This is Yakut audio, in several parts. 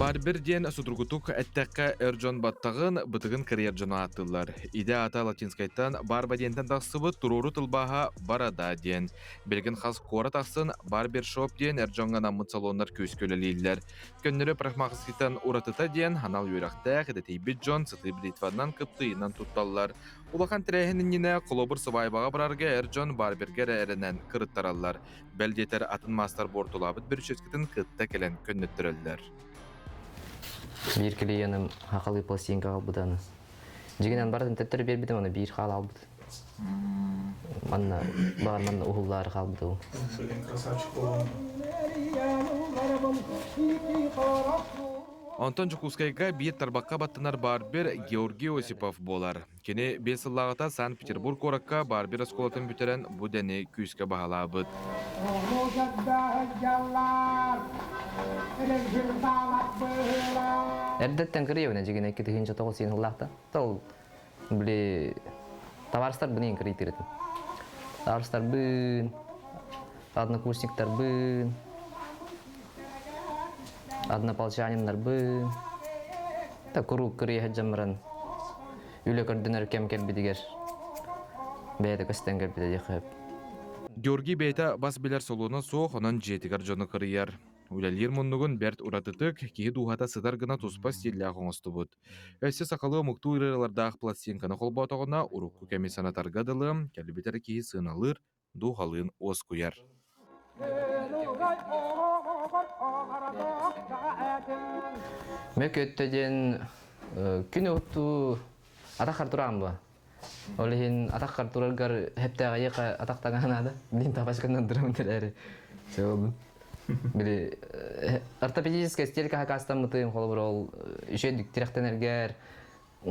Барбер диэн судургутук эттэххэ эр дьон баттаҕын, бытыгын кырыйар дьону ааттыыллар. Идэ аата латинскайтан барба диэнтэн тахсыбыт туруору тылбааһа барада диэн. Билигин хас куорат ахсын барбершоп диэн эр дьоҥҥо анаммыт салоннар күүскэ үлэлииллэр. Көннөрү парикмахерскайтан уратыта диэн анал үөрэхтээх, идэтийбит дьон сытыы бритванан кыптыйынан тутталлар. Улахан тэрээһин иннинэ холобур сыбаайбаҕа барарга эр дьон барберга эрэ эрэнэн кырыттараллар. Бэл диэтэр атын маастар буортулаабыт бүрүчүөскэтин кытта кэлэн көннөттөрөллөр. Биир клиеным хахалыы пластинка аҕалбытаны. Дьигинэн барытын төттөрү биэрбитим, аны биир хаал албыт. Манна баар манна уһуллаары хаалбыта ол. Красавчик буолан. Онтон Дьокуускайга биир тарбахха баттанар барбер Георгий Осипов буолар. Кини 5 сыллааҕыта Санкт-Петербург куоракка барбер оскуолатын бүтэрэн бу дэни күүскэ баһылаабыт. Эрдэттэн кырыйабын дьигинэ 2009 сиэн сыллаахта. Тол били табаарыстарбын иин кырыйтырытым. Табаарыстарбын, однокурсниктарбын, однополчаниннарбын та куруук кырыйа сылдьан баран үлэ көрдөнөр кэм кэлбитигэр бэйэтэ көстөн кэлбитэ диэххэ сөп. Георгий бэйэтэ бас билэр солуона суох, онон дьиэтигэр дьону кырыйар. Үлэлиир муннугун бэрт уратытык, киһи дууһата сытар гына туспа стиллээх оҥостубут. Өссө сахалыы омуктуу ырыалардаах пластинканы холбоотоҕуна, урукку кэми санатарга дылы, кэлбит эрэ киһи сыаналыыр, дууһалыын уоскуйар. Мөкөттө диэн күн уһуктуу атаххар тураан буо. Ол иһин атаххар тураргар хэптээҕи атах таҥаһа наада. Билин тапачканан турамын эрээри. Сөбүн. Били ортопедическая стелька хакастаммытым холобур ол үчүгэй тирэхтэнэргэр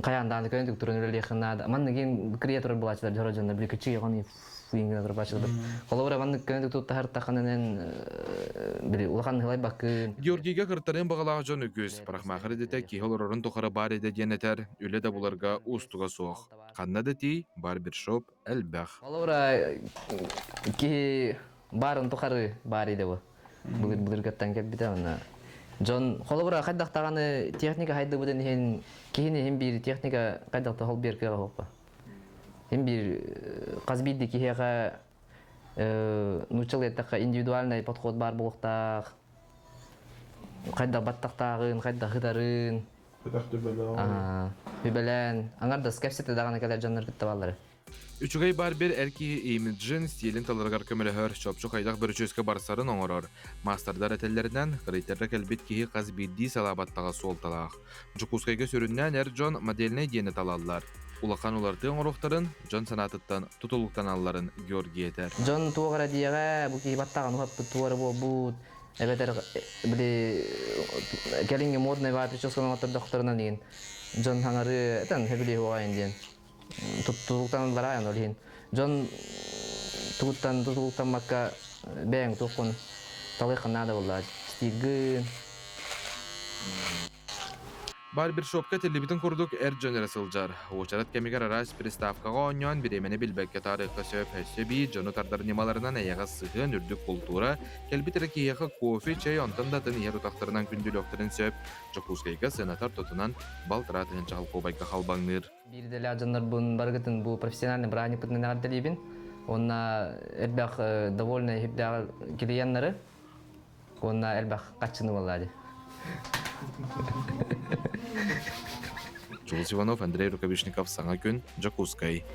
хайаан даҕаны көнө туран үлэлиэххин наада. Маннык иин кырыйа турар булааччылар дьоро дьоннор били кыччыы оҕону фуиҥҥа турар булааччылар. Холобура маннык көнө туттаһар тахананан били улахан ыһылайбаккын. Георгийга кыртарыан баҕалаах дьон үгүс. Парикмахер идэтэ киһи олорорун тухары баар идэ диэн этэр, үлэ да буларга уустуга суох. Ханна да тиий, барбершоп элбэх. Холобура киһи баарын тухары баар идэ бу. Былыр былыргаттан кэлбитэ уонна дьон холобура хайдах даҕаны техника хайдыбытын иһин киһини иһин биир техника хайдах да хол биэр кыаҕа суохпа. Иһин биир хас биирдии киһиэхэ нууччалыы эттэххэ индивидуальный подход баар буолуохтаах. Хайдах баттахтааҕын, хайдах ытарын. Хайдах түбэлээн. Түбэлээн. Аҥардас кэпсэтэ даҕаны кэлэр дьоннор кытта бааллара. Үчүгэй барбер эр киһи имиджин, стилин таларыгар көмөлөһөр, чопчу хайдах бөрүчүөскэ барсарын оҥорор. Маастардар этэллэринэн, кырыйтарда кэлбит киһи хас биирдии салаа баттаҕа суолталаах. Дьокуускайга сүрүннээн эр дьон модельнай диэни талаллар. Улахан уларытыы оҥоруохтарын, дьон санаатыттан тутулуктаналларын Георгий этэр. Дьон туох эрэ диэҕэ, бу киһи баттаҕын уһаппыт туора буолбут, эбэтэр били кэлиҥҥи модный баар прическаны оҥоттордохторунан игин дьон хаҥарыы этэн сөбүлүү уоҕайын диэн туттулуктаналлара ол иһин дьон тугуттан тутулуктаммакка бэйэҥ туоххун талыаххын наада буоллаҕа стилгын. Барбершопка тиллибитин курдук эр дьон эрэ сылдьар. Уочарат кэмигэр араас приставкаҕа оонньоон бириэмэни билбэккэ таарыахха сөп. Өссө биир дьону тардар ньымаларынан эйэҕэс сыһыан, үрдүк култуура, кэлбит эрэ киһиэхэ кофе, чэй, онтон да атын иһэр утахтарынан күндүлүөхтэрин сөп. Дьокуускайга сыанатар тотунан балтараа тыһыынча холкуобайга халбаҥныыр. Биир идэлээх дьоннорбун барыгытын бу профессиональный бырааһынньыкпытынан эҕэрдэлиибин. Уонна элбэх довольный иһирдээх клиеннары уонна элбэх хаччыны буоллаа дии. Джулс Иванов, Андрей Рукавишников, Саҥа күн, Дьокуускай.